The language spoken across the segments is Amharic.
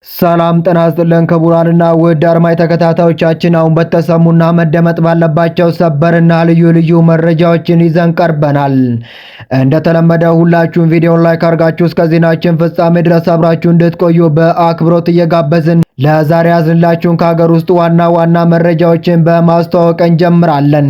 ሰላም ጤና ይስጥልን ክቡራንና ውድ አድማጭ ተከታታዮቻችን፣ አሁን በተሰሙና መደመጥ ባለባቸው ሰበርና ልዩ ልዩ መረጃዎችን ይዘን ቀርበናል። እንደተለመደው ሁላችሁም ቪዲዮን like አድርጋችሁ እስከ ዜናችን ፍጻሜ ድረስ አብራችሁ እንድትቆዩ በአክብሮት እየጋበዝን ለዛሬ ያዝንላችሁን ከሀገር ውስጥ ዋና ዋና መረጃዎችን በማስተዋወቅ እንጀምራለን።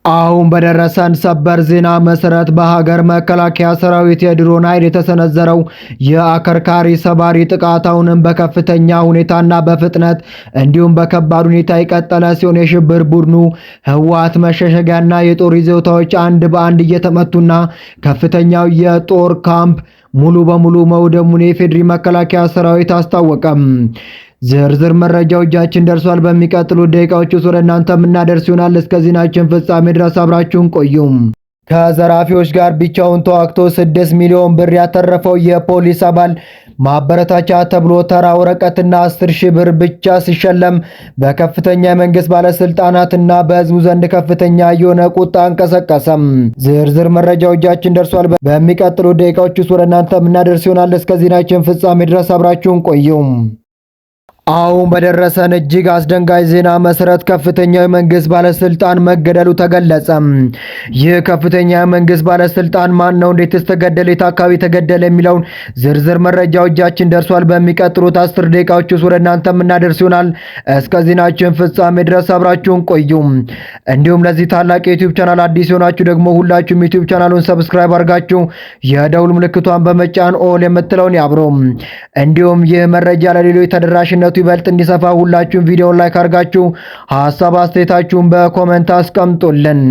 አሁን በደረሰን ሰበር ዜና መሰረት በሀገር መከላከያ ሰራዊት የድሮን ኃይል የተሰነዘረው የአከርካሪ ሰባሪ ጥቃት አሁንም በከፍተኛ ሁኔታና በፍጥነት እንዲሁም በከባድ ሁኔታ የቀጠለ ሲሆን የሽብር ቡድኑ ህወሓት መሸሸጊያና የጦር ይዞታዎች አንድ በአንድ እየተመቱና ከፍተኛው የጦር ካምፕ ሙሉ በሙሉ መውደሙን የኢፌዴሪ መከላከያ ሰራዊት አስታወቀም። ዝርዝር መረጃው እጃችን ደርሷል። በሚቀጥሉት ደቂቃዎች ውስጥ ወደ እናንተ የምናደርስ ይሆናል። እስከ ዜናችን ፍጻሜ ድረስ አብራችሁን ቆዩም። ከዘራፊዎች ጋር ብቻውን ተዋግቶ 6 ሚሊዮን ብር ያተረፈው የፖሊስ አባል ማበረታቻ ተብሎ ተራ ወረቀትና 10 ሺህ ብር ብቻ ሲሸለም በከፍተኛ የመንግስት ባለስልጣናትና በህዝቡ ዘንድ ከፍተኛ የሆነ ቁጣ አንቀሰቀሰም። ዝርዝር መረጃው እጃችን ደርሷል። በሚቀጥሉት ደቂቃዎች ውስጥ ወደ እናንተ የምናደርስ ይሆናል። እስከ ዜናችን ፍጻሜ ድረስ አብራችሁን ቆዩም። አሁን በደረሰን እጅግ አስደንጋጭ ዜና መሰረት ከፍተኛው የመንግስት ባለስልጣን መገደሉ ተገለጸ። ይህ ከፍተኛ የመንግስት ባለስልጣን ማን ነው? እንዴትስ ተገደለ? የት አካባቢ ተገደለ? የሚለውን ዝርዝር መረጃው እጃችን ደርሷል። በሚቀጥሉት 10 ደቂቃዎች ውስጥ ወደ እናንተ የምናደርስ ይሆናል። እስከ ዜናችን ፍጻሜ ድረስ አብራችሁን ቆዩ። እንዲሁም ለዚህ ታላቅ የ YouTube channel አዲስ የሆናችሁ ደግሞ ሁላችሁም YouTube ቻናሉን subscribe አድርጋችሁ የደውል ምልክቷን በመጫን all የምትለውን ያብሩ። እንዲሁም ይህ መረጃ ለሌሎች ተደራሽነቱ ይበልጥ እንዲሰፋ ሁላችሁም ቪዲዮውን like አድርጋችሁ ሀሳብ አስተያየታችሁን በ comment አስቀምጡልን።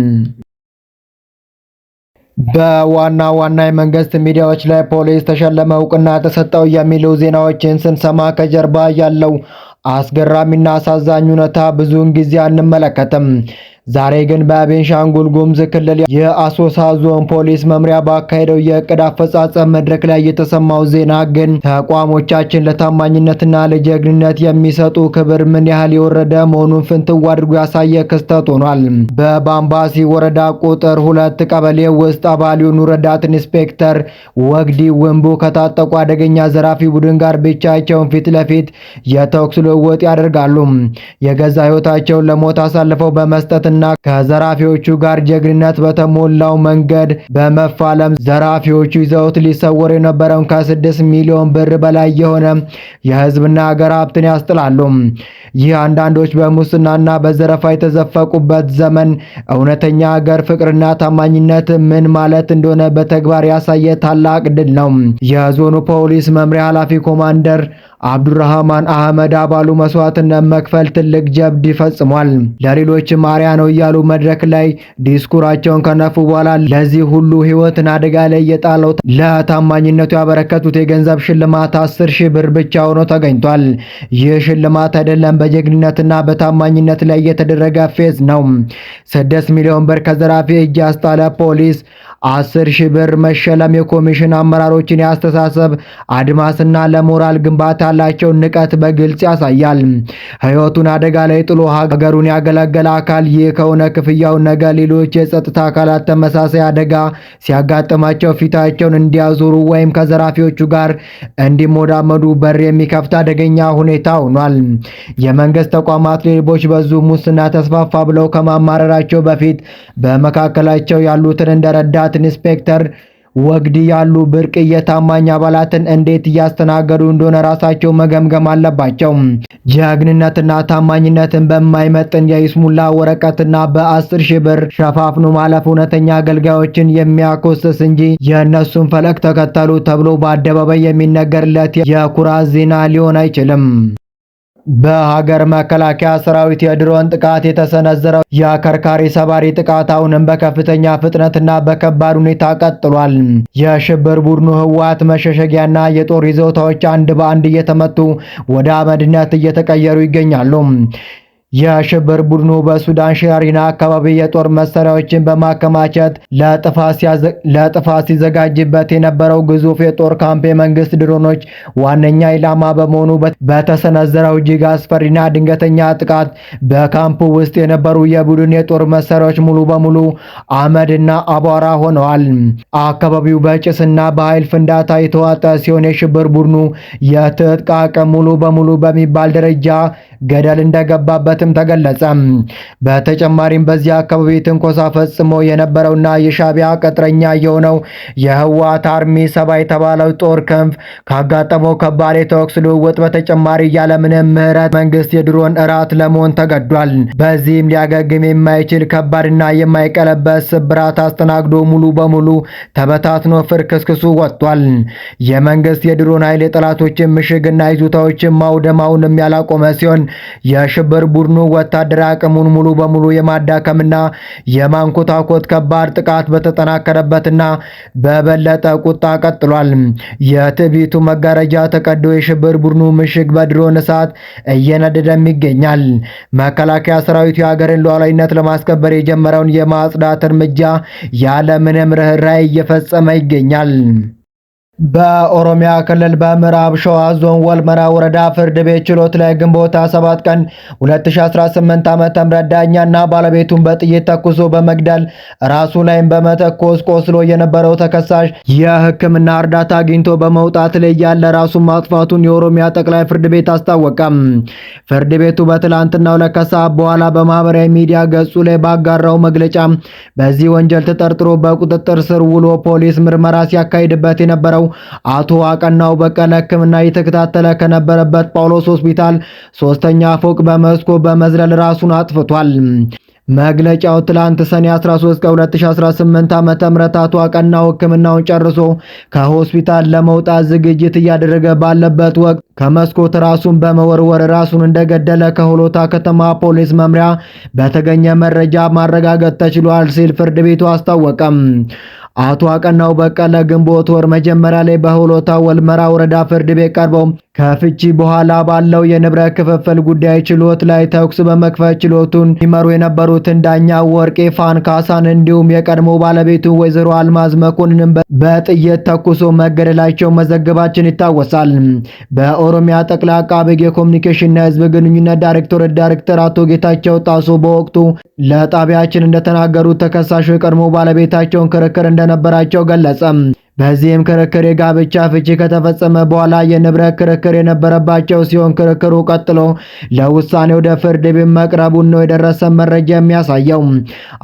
በዋና ዋና የመንግስት ሚዲያዎች ላይ ፖሊስ ተሸለመ፣ እውቅና ተሰጠው የሚሉ ዜናዎችን ስንሰማ ከጀርባ ያለው አስገራሚና አሳዛኝ እውነታ ብዙውን ጊዜ አንመለከትም። ዛሬ ግን በቤንሻንጉል ጉሙዝ ክልል የአሶሳ ዞን ፖሊስ መምሪያ ባካሄደው የእቅድ አፈጻጸም መድረክ ላይ የተሰማው ዜና ግን ተቋሞቻችን ለታማኝነትና ለጀግንነት የሚሰጡ ክብር ምን ያህል የወረደ መሆኑን ፍንትው አድርጎ ያሳየ ክስተት ሆኗል። በባምባሲ ወረዳ ቁጥር 2 ቀበሌ ውስጥ አባል የሆኑ ረዳት ኢንስፔክተር ወግዲ ወንቦ ከታጠቁ አደገኛ ዘራፊ ቡድን ጋር ብቻቸውን ፊት ለፊት የተኩስ ልውውጥ ያደርጋሉ። የገዛ ሕይወታቸውን ለሞት አሳልፈው በመስጠት እና ከዘራፊዎቹ ጋር ጀግንነት በተሞላው መንገድ በመፋለም ዘራፊዎቹ ይዘውት ሊሰወር የነበረውን ከ6 ሚሊዮን ብር በላይ የሆነ የህዝብና ሀገር ሀብትን ያስጥላሉ። ይህ አንዳንዶች በሙስናና በዘረፋ የተዘፈቁበት ዘመን እውነተኛ ሀገር ፍቅርና ታማኝነት ምን ማለት እንደሆነ በተግባር ያሳየ ታላቅ ድል ነው። የዞኑ ፖሊስ መምሪያ ኃላፊ ኮማንደር አብዱራህማን አህመድ አባሉ መስዋዕትነት መክፈል ትልቅ ጀብድ ፈጽሟል፣ ለሌሎችም አርአያ ነው እያሉ መድረክ ላይ ዲስኩራቸውን ከነፉ በኋላ ለዚህ ሁሉ ህይወትን አደጋ ላይ የጣለው ለታማኝነቱ ያበረከቱት የገንዘብ ሽልማት 10,000 ብር ብቻ ሆኖ ተገኝቷል። ይህ ሽልማት አይደለም፣ በጀግንነትና በታማኝነት ላይ የተደረገ ፌዝ ነው። 6 ሚሊዮን ብር ከዘራፊ እጅ ያስጣለ ፖሊስ 10,000 ብር መሸለም የኮሚሽን አመራሮችን የአስተሳሰብ አድማስና ለሞራል ግንባታ ያላቸውን ንቀት በግልጽ ያሳያል። ሕይወቱን አደጋ ላይ ጥሎ ሀገሩን ያገለገለ አካል ይህ ከሆነ ክፍያው ነገ ሌሎች የጸጥታ አካላት ተመሳሳይ አደጋ ሲያጋጥማቸው ፊታቸውን እንዲያዞሩ ወይም ከዘራፊዎቹ ጋር እንዲሞዳመዱ በር የሚከፍት አደገኛ ሁኔታ ሆኗል። የመንግስት ተቋማት ሌቦች በዙ፣ ሙስና ተስፋፋ ብለው ከማማረራቸው በፊት በመካከላቸው ያሉትን እንደ ረዳት ኢንስፔክተር ወግዲ ያሉ ብርቅዬ ታማኝ አባላትን እንዴት እያስተናገዱ እንደሆነ ራሳቸው መገምገም አለባቸው። ጀግንነትና ታማኝነትን በማይመጥን የይስሙላ ወረቀትና በ10,000 ብር ሸፋፍኖ ማለፍ እውነተኛ አገልጋዮችን የሚያኮስስ እንጂ የእነሱን ፈለግ ተከተሉ ተብሎ በአደባባይ የሚነገርለት የኩራት ዜና ሊሆን አይችልም። በሀገር መከላከያ ሰራዊት የድሮን ጥቃት የተሰነዘረው የአከርካሪ ሰባሪ ጥቃት አሁንም በከፍተኛ ፍጥነትና በከባድ ሁኔታ ቀጥሏል። የሽብር ቡድኑ ህወሓት መሸሸጊያና የጦር ይዞታዎች አንድ በአንድ እየተመቱ ወደ አመድነት እየተቀየሩ ይገኛሉ። የሽብር ቡድኑ በሱዳን ሽራሪና አካባቢ የጦር መሳሪያዎችን በማከማቸት ለጥፋት ሲዘጋጅበት የነበረው ግዙፍ የጦር ካምፕ የመንግስት ድሮኖች ዋነኛ ኢላማ በመሆኑ በተሰነዘረው እጅግ አስፈሪና ድንገተኛ ጥቃት በካምፑ ውስጥ የነበሩ የቡድን የጦር መሳሪያዎች ሙሉ በሙሉ አመድና አቧራ ሆነዋል። አካባቢው በጭስና በኃይል ፍንዳታ የተዋጠ ሲሆን የሽብር ቡድኑ የትጥቅ አቅም ሙሉ በሙሉ በሚባል ደረጃ ገደል እንደገባበትም ተገለጸ። በተጨማሪም በዚህ አካባቢ ትንኮሳ ፈጽሞ የነበረውና የሻቢያ ቅጥረኛ የሆነው የህወሓት army 70 የተባለው ጦር ክንፍ ካጋጠመው ከባድ የተኩስ ልውውጥ በተጨማሪ ያለምንም ምህረት መንግስት የድሮን እራት ለመሆን ተገዷል። በዚህም ሊያገግም የማይችል ከባድና የማይቀለበስ ስብራት አስተናግዶ ሙሉ በሙሉ ተበታትኖ ፍርክስክሱ ወጥቷል። የመንግስት የድሮን ኃይል የጠላቶችን ምሽግና ይዞታዎችን ማውደማውንም ያላቆመ ሲሆን የሽብር ቡድኑ ወታደራዊ አቅሙን ሙሉ በሙሉ የማዳከምና የማንኮታኮት ከባድ ጥቃት በተጠናከረበትና በበለጠ ቁጣ ቀጥሏል። የትዕቢቱ መጋረጃ ተቀዶ የሽብር ቡድኑ ምሽግ በድሮን እሳት እየነደደም ይገኛል። መከላከያ ሰራዊቱ የሀገርን ሉዓላዊነት ለማስከበር የጀመረውን የማጽዳት እርምጃ ያለምንም ርኅራኄ እየፈጸመ ይገኛል። በኦሮሚያ ክልል በምዕራብ ሸዋ ዞን ወልመራ ወረዳ ፍርድ ቤት ችሎት ላይ ግንቦት 7 ቀን 2018 ዓ.ም ዳኛና ባለቤቱን በጥይት ተኩሶ በመግደል ራሱ ላይም በመተኮስ ቆስሎ የነበረው ተከሳሽ የሕክምና እርዳታ አግኝቶ በመውጣት ላይ ያለ ራሱን ማጥፋቱን የኦሮሚያ ጠቅላይ ፍርድ ቤት አስታወቀም። ፍርድ ቤቱ በትላንትናው ዕለት ከሰዓት በኋላ በማህበራዊ ሚዲያ ገጹ ላይ ባጋራው መግለጫ በዚህ ወንጀል ተጠርጥሮ በቁጥጥር ስር ውሎ ፖሊስ ምርመራ ሲያካሂድበት የነበረው አቶ አቀናው በቀለ ሕክምና እየተከታተለ ከነበረበት ጳውሎስ ሆስፒታል 3ኛ ፎቅ በመስኮት በመዝለል ራሱን አጥፍቷል። መግለጫው ትላንት ሰኔ 13 ከ2018 ዓ.ም አቶ አቀናው ሕክምናውን ጨርሶ ከሆስፒታል ለመውጣት ዝግጅት እያደረገ ባለበት ወቅት ከመስኮት ራሱን በመወርወር ራሱን እንደገደለ ከሆሎታ ከተማ ፖሊስ መምሪያ በተገኘ መረጃ ማረጋገጥ ተችሏል ሲል ፍርድ ቤቱ አስታወቀም። አቶ አቀናው በቀለ ግንቦት ወር መጀመሪያ ላይ በሆሎታ ወልመራ ወረዳ ፍርድ ቤት ቀርበው ከፍቺ በኋላ ባለው የንብረት ክፍፍል ጉዳይ ችሎት ላይ ተኩስ በመክፈት ችሎቱን ይመሩ የነበሩትን ዳኛ ወርቄ ፋንካሳን እንዲሁም የቀድሞ ባለቤቱ ወይዘሮ አልማዝ መኮንንን በጥይት ተኩሶ መገደላቸው መዘገባችን ይታወሳል። በኦሮሚያ ጠቅላይ አቃቤ ሕግ የኮሚኒኬሽንና የሕዝብ ግንኙነት ዳይሬክቶሬት ዳይሬክተር አቶ ጌታቸው ጣሶ በወቅቱ ለጣቢያችን እንደተናገሩት ተከሳሹ የቀድሞ ባለቤታቸውን ክርክር እንደነበራቸው ገለጸ። በዚህም ክርክር የጋብቻ ፍቺ ከተፈጸመ በኋላ የንብረት ክርክር የነበረባቸው ሲሆን ክርክሩ ቀጥሎ ለውሳኔ ወደ ፍርድ ቤት መቅረቡን ነው የደረሰ መረጃ የሚያሳየው።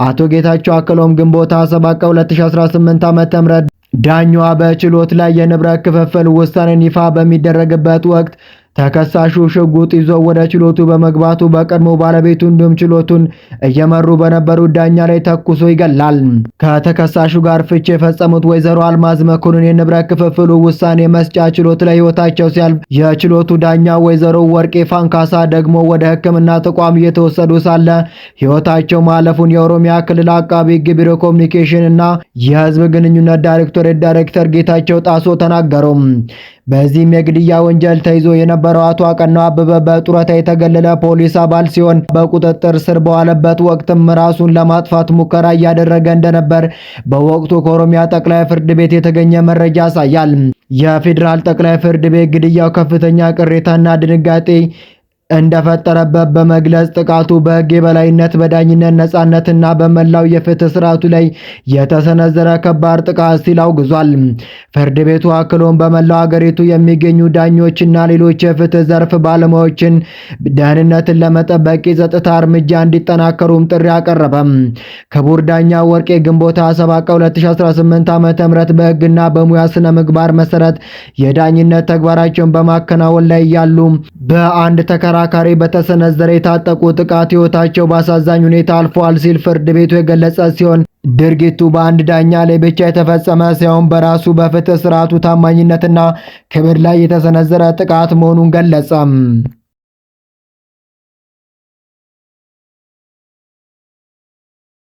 አቶ ጌታቸው አክሎም ግንቦት 7 ቀን 2018 ዓ.ም ዳኛዋ በችሎት ላይ የንብረት ክፍፍል ውሳኔን ይፋ በሚደረግበት ወቅት ተከሳሹ ሽጉጥ ይዞ ወደ ችሎቱ በመግባቱ በቀድሞ ባለቤቱ እንዲሁም ችሎቱን እየመሩ በነበሩት ዳኛ ላይ ተኩሶ ይገላል። ከተከሳሹ ጋር ፍቺ የፈጸሙት ወይዘሮ አልማዝ መኮንን የንብረት ክፍፍሉ ውሳኔ መስጫ ችሎት ላይ ሕይወታቸው ሲያልፍ የችሎቱ ዳኛ ወይዘሮ ወርቄ ፋንካሳ ደግሞ ወደ ሕክምና ተቋም እየተወሰዱ ሳለ ሕይወታቸው ማለፉን የኦሮሚያ ክልል አቃቢ ሕግ ቢሮ ኮሚኒኬሽን እና የሕዝብ ግንኙነት ዳይሬክቶሬት ዳይሬክተር ጌታቸው ጣሶ ተናገሩ። በዚህም የግድያ ወንጀል ተይዞ የነበረው አቶ አቀናው አበበ በጡረታ የተገለለ ፖሊስ አባል ሲሆን በቁጥጥር ስር በዋለበት ወቅትም ራሱን ለማጥፋት ሙከራ እያደረገ እንደነበር በወቅቱ ከኦሮሚያ ጠቅላይ ፍርድ ቤት የተገኘ መረጃ ያሳያል። የፌዴራል ጠቅላይ ፍርድ ቤት ግድያው ከፍተኛ ቅሬታና ድንጋጤ እንደፈጠረበት በመግለጽ ጥቃቱ በሕግ የበላይነት በዳኝነት ነጻነትና በመላው የፍትህ ስርዓቱ ላይ የተሰነዘረ ከባድ ጥቃት ሲል አውግዟል። ፍርድ ቤቱ አክሎም በመላው አገሪቱ የሚገኙ ዳኞችና ሌሎች የፍትህ ዘርፍ ባለሙያዎችን ደህንነትን ለመጠበቅ የጸጥታ እርምጃ እንዲጠናከሩም ጥሪ አቀረበም። ክቡር ዳኛ ወርቄ ግንቦት 7 ቀን 2018 ዓ.ም በሕግና በሙያ ስነ ምግባር መሰረት የዳኝነት ተግባራቸውን በማከናወን ላይ ያሉ በአንድ ተከራካሪ በተሰነዘረ የታጠቁ ጥቃት ሕይወታቸው በአሳዛኝ ሁኔታ አልፏል ሲል ፍርድ ቤቱ የገለጸ ሲሆን ድርጊቱ በአንድ ዳኛ ላይ ብቻ የተፈጸመ ሳይሆን በራሱ በፍትህ ስርዓቱ ታማኝነትና ክብር ላይ የተሰነዘረ ጥቃት መሆኑን ገለጸ።